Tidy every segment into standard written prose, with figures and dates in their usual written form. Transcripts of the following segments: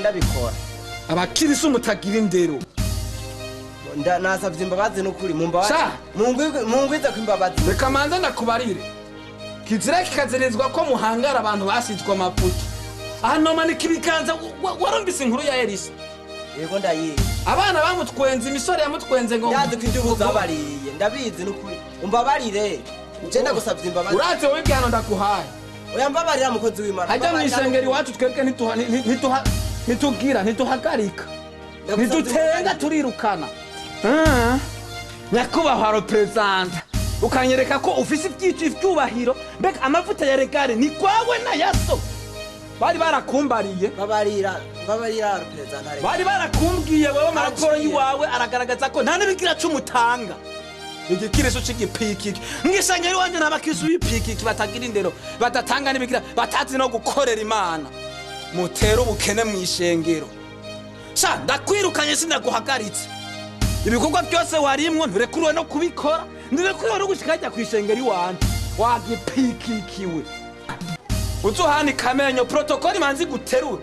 Ndabikora. Abakirisi mutagira indero. Nasavye imbabazi n'ukuri, mumbabazi. Sha! Mungwize ko imbabazi. Reka manze ndakubarire, kizira kikazirizwa ko muhangara abantu basizwe amavuta. Aha nomanika ibiganza. Warumvise inkuru ya Elisa? Yego, ndayizi. Abana bamutwenze, imisore yamutwenze ngo Ndazi ko indubu zabariye, ndabizi n'ukuri, umbabarire, je ndagusavye imbabazi. Urazi wowe igihano ndaguhaye? Oya, mbabarira, mukozi w'Imana. Hajya mu Mbabarira isengero n'ukuri. iwacu twebwe ntitugira, ntituhagarika, Ndagusavye ntidutenga, imbabazi. turirukana. Nyakubahwa reperezanta, ukanyereka ko ufise ivyubahiro. Mbega amavuta ya regare ni kwawe na yaso bari barakumbariye? Mbabarira, mbabarira, reperezanta. Bari barakumbwiye wewe amaraporo Kanciye. y'iwawe aragaragaza ko nta n'ibigira cumi utanga. Igikiriso c'igipikiki mw'isengero iwanje, nta bakiriso b'ipikiki batagira indero, badatanga n'ibigira, batazi no gukorera Imana, mutera ubukene mw'ishengero. Sha, ndakwirukanye, sinaguhagaritse. Ibikorwa byose warimwo nturekuriwe no kubikora, nturekuriwe no gushika hajya kw'ishengero iwanje. Wagipikikiwe, uzuhanika amenyo. Protokoli imanzi guterura,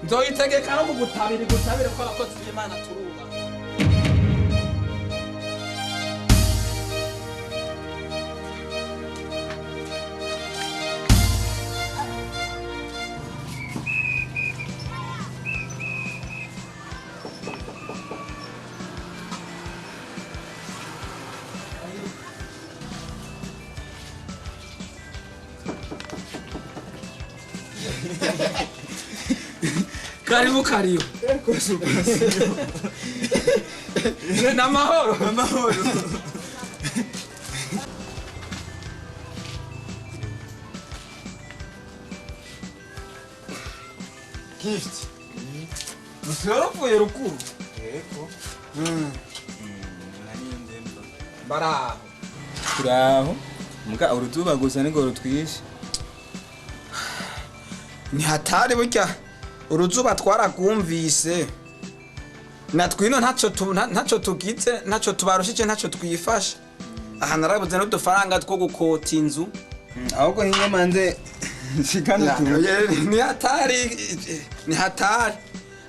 nzoyitegeka no kugutabira, igutabire ko abakozi b'Imana turuba. Karibu, karibu. Ni amahoro? Amahoro. Gift, usiyoruvuye ruguru? Yego. Baraho? Turaho. Muga uruzuba gusa niko rutwishe. Ni hatari burya uruzuba twaragwumvise natwino, ntacyo tugize, ntacyo tubarushije, ntacyo twifashe. Aha narabuze n'udufaranga two gukota inzu. Ahubwo hinge manze shikana tu. Ni hatari, ni hatari.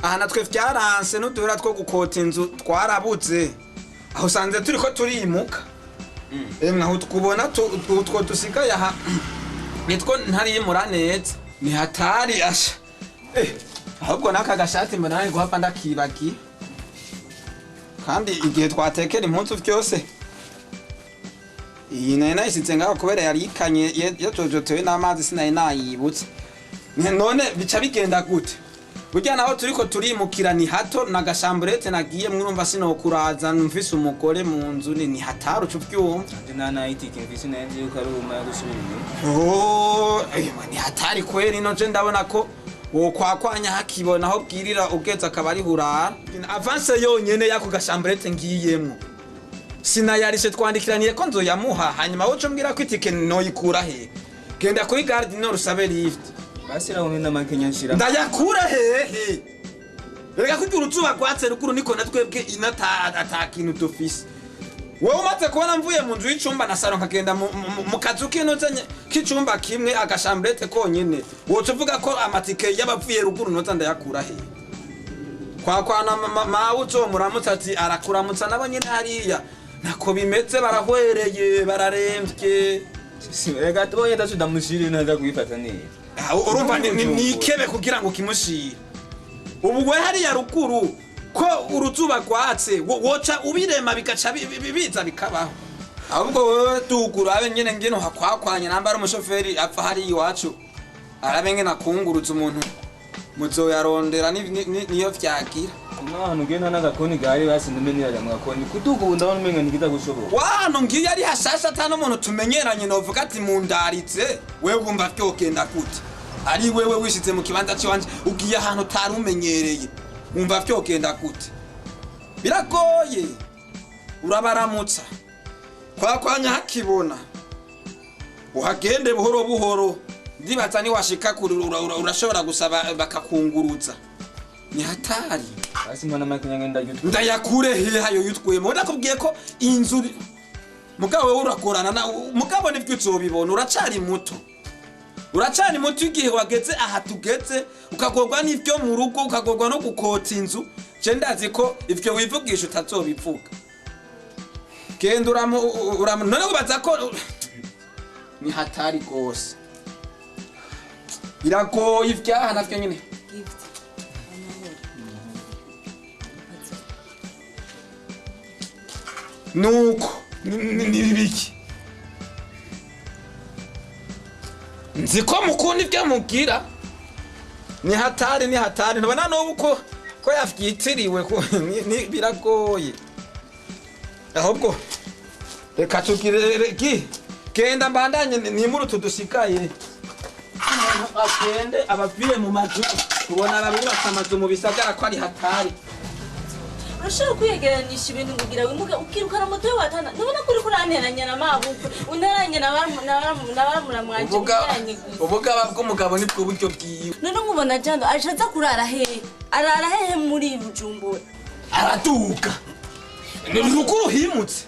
Aha natwe vyaranse, n'uduhera two gukota inzu twarabuze. Aho usanze turiko turimuka, emwe aho twubona utwo dusigaye aha nitwo ntarimura neza. Ni hatari asha. Ahubwo n'aka gashati mbona nari guhava ndakibagiye, kandi igihe twatekera impuzu vyose iyi nari nayisize ngaho kubera yari ikanye, yajojotewe n'amazi, sinari nayibutse. None bica bigenda gute? Burya naho turiko turimukira ni hato nagashamburete nagiye mwurumva, sinokuraza mfise umugore mu nzu. Ni hatari, uca uvyumva. Nje nta nayitike mfise, nayo yuko ari ubuma yo gusubira inyuma. Oh, ni hatari kweri. No je ndabona ko wokwakwanya hakibona aho bwirira ubwezi akaba ari hurara. Avance yonyene y'ako gashamburete ngiyemwo sinayarishe, twandikiraniye ko nzoyamuha. Hanyuma woca umbwira ko itike noyikura he? Genda kuri gare du Nord usabe lift. Basi raho n'amakenya nshira. Ndayakura hehe? Reka kugira uruzuba rwatse ruguru niko na twebwe ino ata kintu dufise. Wowe umaze kubona mvuye mu nzu y'icumba na saro nkagenda mu kazu k'inozanye k'icumba kimwe, agashamburete konyene, woca uvuga ko amatike y'abavuye ruguru noza ndayakura hehe? Kwakwana mawe uzomuramutsa ati arakuramutsa, nabo nyene hariya ntako bimeze, barahwereye, bararemvye. Reka tubonye tacu ndamushire ntaza kubifata neza. Ah, urumva ni ikebe kugira ngo kimushire. Ubu we hariya ruguru ko uruzuba rwatse, woca ubirema bigaca biza bikabaho. Ahubwo wewe dugura abe nyene ngene hakwakwanya, namba ari umushoferi apfa hariya iwacu, arabe ngene akungurutse umuntu muzoyarondera niyo vyagira. Ahantu ugenda n'agakoni gahari, basi ndume nirajya mu gakoni. Kuduga ubu ndabona umenga ntikiza gushoboka. Wano ngiyo ari hashasha, ata n'umuntu tumenyeranye novuga ati mundaritse. Wewe wumva vyogenda gute? Ari wewe wishize mu kibanza ciwanje, ugiye ahantu utari umenyereye, wumva vyogenda gute? Biragoye. Urabaramutsa kwakwanya hakibona, uhagende buhoro buhoro. Ndibaza niwashika kure urashobora gusaba bakakunguruza. Ni hatari. Basi mbona amakenya ngenda yutwe. Ndayakure hehe ayo yutwemo? Ndakubwiye ko inzu, mugabo wewe uragorana na mugabo nibyo uzobibona, uracari muto. Uracana muto igihe wageze aha tugeze, ukagorwa n'ivyo mu rugo, ukagorwa no gukota inzu. Je ndazi ko ivyo wivugisha utazobivuga. Genda uramu none ubaza ko ni hatari gose. Biragoye ivyaha navyo nyene. Gift, amahoro. Nuko ni bibiki nzi ko mukunda ibyo mubwira. Ni hatari, ni hatari. Ntubona n'ubu ko yavyitiriwe biragoye. Ahubwo reka tugire genda mbandanye nimuri utu dusigaye, umuntu agende abavire mu mazu. Tubona ababubatse amazu mu bisagara ko ari hatari. Urashobora kwiyegeраnisha ibintu kugira wimuke, ukirukana moto watana. Ndabona ko uriko uranteranya na mabukwe, unteranye na baramura mwanje, unteranye gusa. Ubugaba bw'umugabo nibwo buryo bwiwe. None nkubona jando ashatse kurara hehe? Arara hehe muri Bujumbura? Araduka ni ruguru himutse.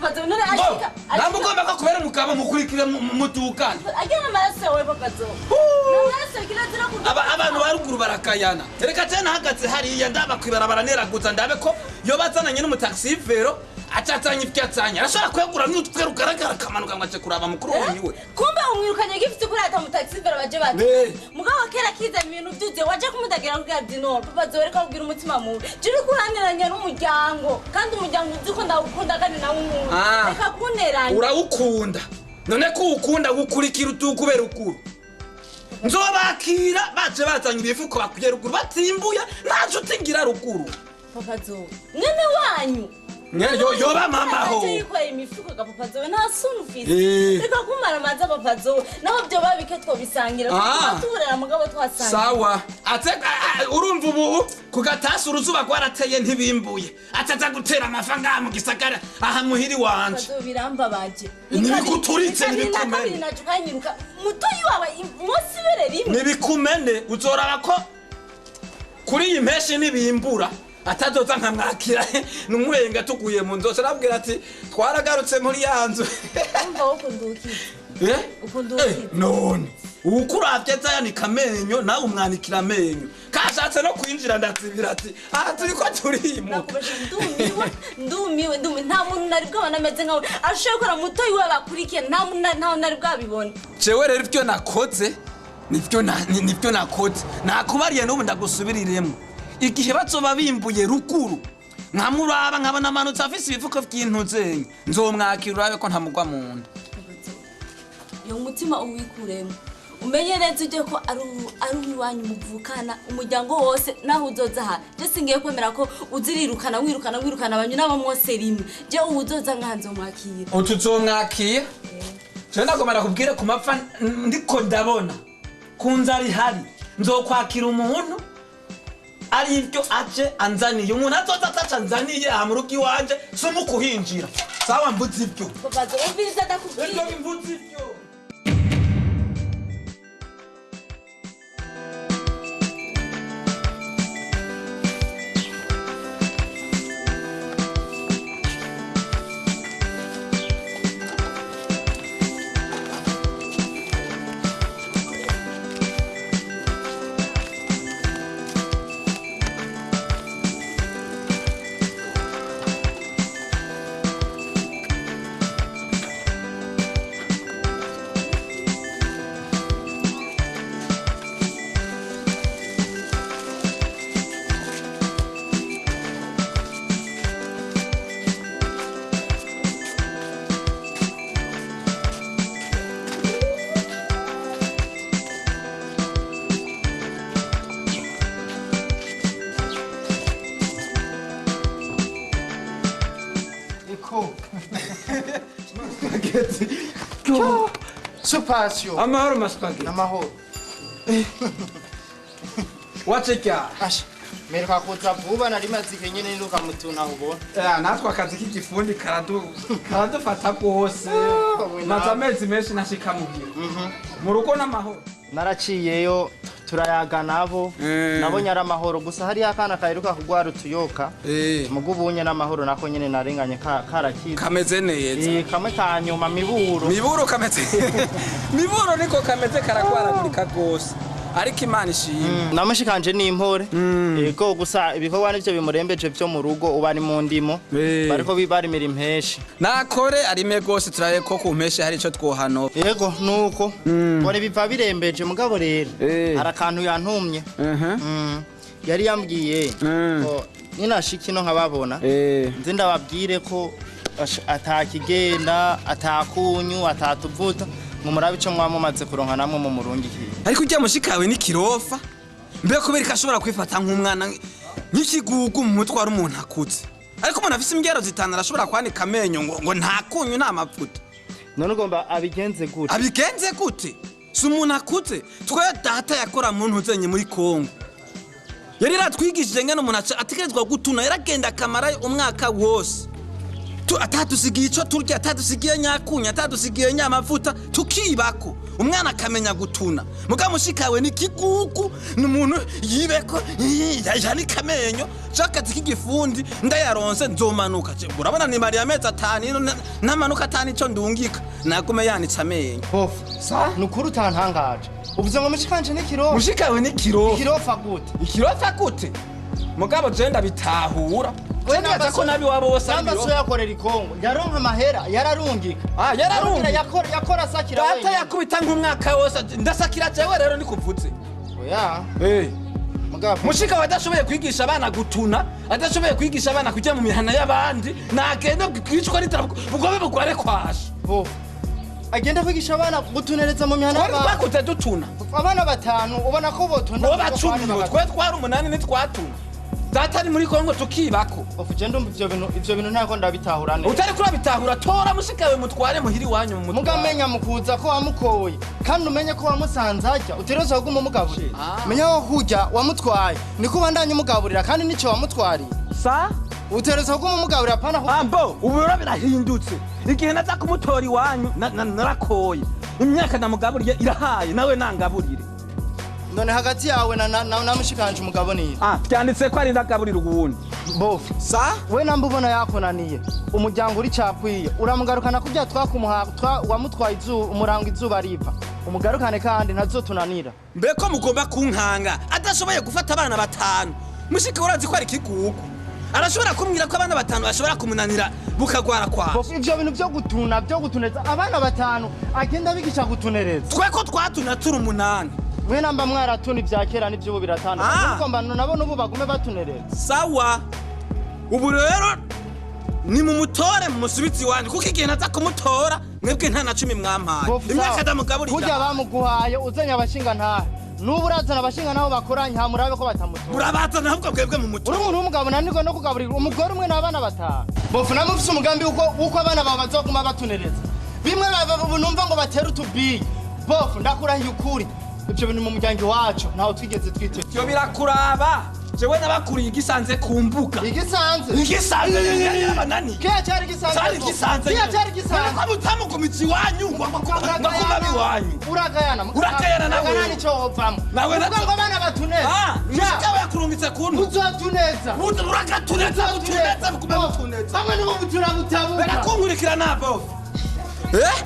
Pazo, none ashika Ntabwo ugomba ko kubera umugabo mukurikira mudukane. Agena amaraso yawe, papazo, amaraso kirazira kuduka. Abantu ba ruguru barakayana. Reka je nahagaze hariya ndaba kwibarabara neraguza, ndabe ko yoba azananye n'umutaxivero, acazanye ivyo azanye. Arashobora kwegura n'utwe rugaragara akamanuka ngo aje kuraba mukuru wiwe. Kumbe umwirukanye Gift kuri ata mutaxivero baje bati. Mugabo kera kizanye ibintu byuzuye, waje kumutagira kugira dino. Papazo, reka kugira umutima mubi. Je uri kuranteranya n'umuryango, kandi umuryango uzi ko ndawukunda kandi nawe unkunda. Reka kunteranya. Urawukunda none ko uwukunda gukurikira utukubera ruguru? Nzobakira baje bazanye ibifuko bakwiye ruguru batsimbuye, nta nshuti ngira ruguru. Papazo, mwene wanyu. Yoba mama ho. Aje yikoreye imifuko ga papazo, nta soni ufise. Reka kumara amazi, papazo, naho byo babike twobisangira. Tuburera mugabo twasangira. Sawa. Ate urumva ubu ku gatasi uruzuba rwarateye, ntibimbuye, ataza gutera amafa ngaha mu gisagara aha muhiri wanje. Papazo, birambabaje. Ntibikuturitse, Ni kabiri ntibikumene. naje ukanyiruka mutoyi wawe munsi ibere rimwe. Nibikumene, uzoraba ko kuri iyi mpeshi nibimbura atazoza nkamwakira numurenga tuguye mu nzu, arabwira ati twaragarutse muri ya nzu. Umva, wowe ukunda ukiza. Eh? Ukunda Eh, ukiza. none uwukuravye azayanika amenyo, nawe umwanikira amenyo. Kashatse no kwinjira ndazibira ati aha turiko turimuka. Nakubesha, ndumiwe, ndumiwe, ndumiwe. Nta muntu nari bwabona ameze nkawe ashoboye gukora mutoyi we bakurikiye. Nta muntu ntawe nari bwabibona. Jewe rero ivyo nakoze nivyo nivyo nakoze, nakubariye n'ubu ndagusubiriremo. Igihe bazoba bimbuye ruguru nkamuraba nkabona amanutse afise ibifuko vy'intuzenye, nzomwakira urabe ko ntamugwa mu nda. Iyo mutima uwikuremo, umenye neza ujye ko ari uwanyu muvukana, umuryango wose. Naho uzoza aha, je singiye kwemera ko uzirirukana, wirukana, wirukana abanyu nabo mwose rimwe. Je ubu uzoza ngaha nzomwakira. Utuzomwakira. Jewe ndagomba ndakubwire ku mapfa ndiko ndabona ku nzara ihari, nzokwakira umuntu ari ibyo aje anzaniye. Umuntu azoza ataca anzaniye aha mu rugo iwanje sumukuhinjira. Sawa, mvuze ibyo. Papazo, umviriza ndakubwira. Ibyo mvuze ibyo. Eko. Supasio. Amahoro, masipageti. Amahoro. Wacekya. Asha. Mperuka kuza vuba, nari maze igihe nyene niruka mu tuntu aho ubona. Natwe akazi k'igifundi karadufata rwose. We Maze nawe. amezi menshi nashika muhira. Mu rugo n'amahoro? Naraciyeyo. Turayaga nabo. Nabonye ari amahoro, gusa hariyo akana kaheruka kugwara utuyoka. Mugo ubunye n'amahoro, nako nyene narenganye karakize. Kameze neza. Kamwe ka nyuma, Miburo. Miburo kameze, Miburo niko kameze, karagwaragurika gose, ariko Imana ishimwe. Namushikanje n'impore. Yego, gusa ibikorwa nivyo bimurembeje vyo mu rugo, uba ari mu ndimo. Bariko bibarimira impeshi. Nakore arime gose, turaye ko ku mpeshe hari ico twohano. Yego, nuko bore biva birembeje, mugabo rero hari akantu yantumye. Yari yambwiye ko ninashika ino nkababona, nze ndababwire ko atakigenda, atakunyu, atatuvuta, ngo murabe ico mwaba mumaze kuronka namwe mu murungikiye. Ariko ujya mushikawe ni kirofa mbe, kubera ko ashobora kwifata nk'umwana, nk'ikigugu mu mutwe wari umuntu akuze, ariko umuntu afise imbyaro zitanu arashobora kwanika amenyo ngo nta kunyu, nta mavuta. None ugomba abigenze gute? Abigenze gute? Si umuntu akuze? Twe data yakora mu ntuzenye muri Kongo, yari yaratwigishije ngene umuntu ategerezwa gutuna. Yaragenda akamarayo umwaka wose, atadusigiye ico turya, atadusigiye nyakunya, atadusigiye nyamavuta, tukibako, umwana akamenya gutuna. Mugabo mushikawe ni kigugu, ni umuntu yibeko yanika amenyo. Akazi k'igifundi ndayaronse nzomanuka. Urabona ni mariya amezi 5 ino namanuka atanu ico ndungika, nagume yanitse amenyo. Bofu, nukuri utantangaje, uvuze ngo mushikanje n'ikirofa? Mushikawe ni kirofa. Ikirofa gute? Ikirofa gute? Mugabo je ndabitahura. We nibaza ko nabi wabo bose ari Namba so ibirofa. yakorera ikongo, yaronka amahera, yararungika. Ah, yararungika. Yakora asakira Data wenyine. yakubita nk'umwaka wose ndasakira jewe rero nikuvutse. Oya. Mugabo Mushika we adashoboye kwigisha abana gutuna, adashoboye kwigisha abana kujya mu mihana y'abandi, nagende kwicwa n'inzara, bugobe bugware kwasha. Bofu, agenda kwigisha abana gutunereza mu mihana Twari y'abantu. twakuze dutuna. Abana batanu ubona ko botunda? Bo bacumi, twe twari umunani, ntitwatuna. Data ari muri Kongo tukibako. Bofu, je ndumva ivyo bintu ntako ndabitahura neza. Utari kurabitahura, tora mushika we mutware muhiri iwanyu mu mutware. Mugamenya mu kuza ko wamukoye, kandi umenye ko wamusanze harya, utegerezwa kuguma umugaburira. Menya ko kurya wamutwaye niko ubandanya umugaburira, kandi nico wamutwariye. Sa? Utegerezwa kuguma umugaburira, apana Ambo ubu rero birahindutse. Igihe naza kumutora iwanyu narakoye, imyaka namugaburiye irahaye, nawe nangaburire. None hagati yawe na mushikanje umugabo ni Ah, byanditse ko ari ndagaburira uwundi. Bofu, Sa? we namba ubona yakunaniye, umuryango uri cakwiye, uramugarukana kurya twakumuha wamutwaye izuba, umurango izuba riva, umugarukane kandi ntazotunanira. Mbe ko mugomba kunkanga adashoboye gufata abana batanu? Mushika urazi ko ari ikigugu, arashobora kumbwira ko abana batanu bashobora kumunanira bukagwara kwa Bofu, ivyo bintu vyo gutuna, vyo gutuneza abana batanu, agenda bigisha gutunereza? Twe ko twatuna turi umunani. Mwe namba mwaratuna ivya kera n'ivy'ubu biratandukanye. Ugomba nabo n'ubu bagume batunereza? Sawa, ubu rero ni mumutore mumusubize iwanyu, kuko igihe naza kumutora mwebwe nta na cumi mwampaye. Bofu, Imyaka sawa. ndamugaburira. Kurya bamuguhaye uzanye abashinga ntahe, n'ubu urazana abashinga nabo bakoranye, hamurabe ko batamutora. Murabaza ahubwo bwebwe mumutora. Uri umuntu w'umugabo unanirwa no kugaburira umugore umwe n'abana batanu? Bofu, namwe ufise umugambi wuko abana bawe bazoguma batunereza bimwe ubu numva ngo batera utubiyi. Bofu, ndakurahiye ukuri, ivyo bintu mu muryango iwacu ntaho twigeze twiteze. Ivyo birakuraba, jewe nabakuriye igisanze ku mbuga. Igisanze? Igisanze yabananiye. Kiya cyari gisanze. Cyari gisanze. Kiya cyari gisanze. Ko mutamugumitse iwanyu ngo akumabe iwanyu. Uragayana. Uragayana nawe. Uragayana, nico wovamwo. Nawe Uvuga ngo abana batuneza. Ah, mushika we yakurungitse kuntu. Uzotuneza. Uragatuneza, utuneza, bugume butuneza. Bamwe nibo turabutabuka. Barakunkurikira na bofu. Eh,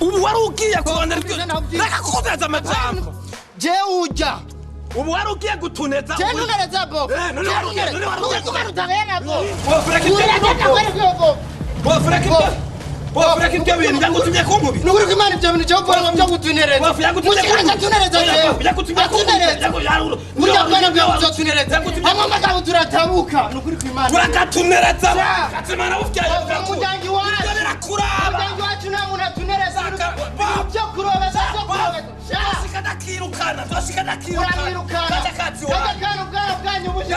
ubu wari ugiye kurondera ibyo, reka kukuneza amajambo. Je ujya. Ubu wari ugiye gutuneza. Je ntungereza, bofu. Eh, none wari ugiye, none wari ugiye. Uragayana, bofu. Bofu, reka ibyo bintu. Bofu, reka ibyo. Bofu, reka ibyo bintu byagutumye kunkubita. Nukuri ko Imana ibyo bintu cyo gukora byo gutunereza. Bofu, yagutumye. Mushikanje atunereza jewe. Yagutumye. Atunereza. Burya bwana bwawe uzotunereza. Hamwe amagambo turatabuka. Nukuri ko Imana. Uragatunereza. Katimana bufyaye. Umuryango iwacu. Ibyo birakuraba. Umuryango iwacu nta muntu atunereza. Ibyo kurobeza, byo kurobeza. Toshika ndakirukana, toshika ndakirukana. Uramwirukana. Kaja kazi wawe. Kaja kana ubwana bwanyu buje.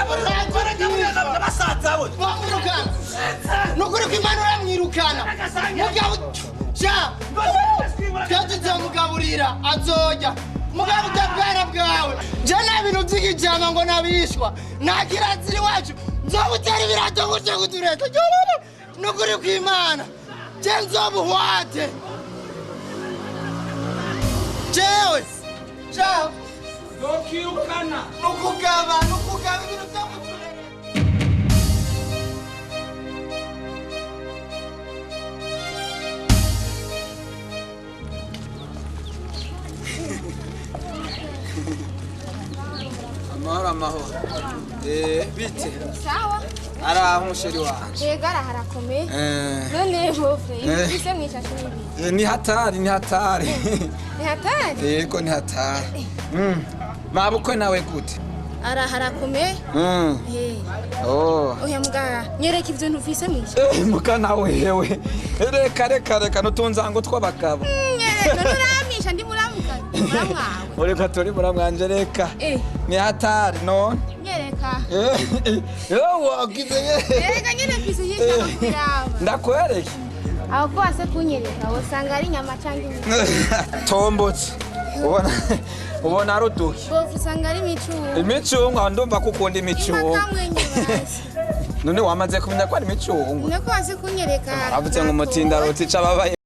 Gaburira n'abasaza we. Wamwirukana. Nukuri ko Imana uramwirukana. Mugabo sha. Twe tuzomugaburira azojya. Mugabo utabwana bwawe. Je nta bintu by'igijama ngo nabishwa. Nta kirazira iwacu. Nzobutera ibirato gutyo kutureta. Nukuri ko Imana. Je nzobuhwate. Jewe. Ciao. Nokirukana. Nukugaba, nukugaba ibintu byamuturere. Amahoro, amahoro. Bite? Sawa. Araho umusheri wanje. Yego, harakomeye. None beau-frère, ibise mwishashe n'ibi? Ni hatari, ni hatari. Ni hatari. Yego, ni hatari. Mabukwe nawe gute? Ara harakomeye. Eh. Oh. Oya muganga, nyereka ivyo ntufise mwishashe. Muka nawe hewe, reka reka reka, nutunzango tw'abagabo. Nyereka, none uramisha ndi muramukazi. Muramwawe. Ureka turi muramwanje, reka. Ni hatari none. Nyereka. Wagize. Nyereka nyene, mfise yishaka kubiraba. Ndakwereke. Aho ko wase kunyereka, wosanga ari inyama canke imicungwe. Tombotse, ubona ubona ari uduki. Beau-frère, usanga ari imicungwe. Imicungwe, ndumva ko ukunda imicungwe. Impakamwe nyibasi. None wamaze kumenya ko ari imicungwe? Niko wase kunyereka. Aravuze ngo umutinda roti ababaye.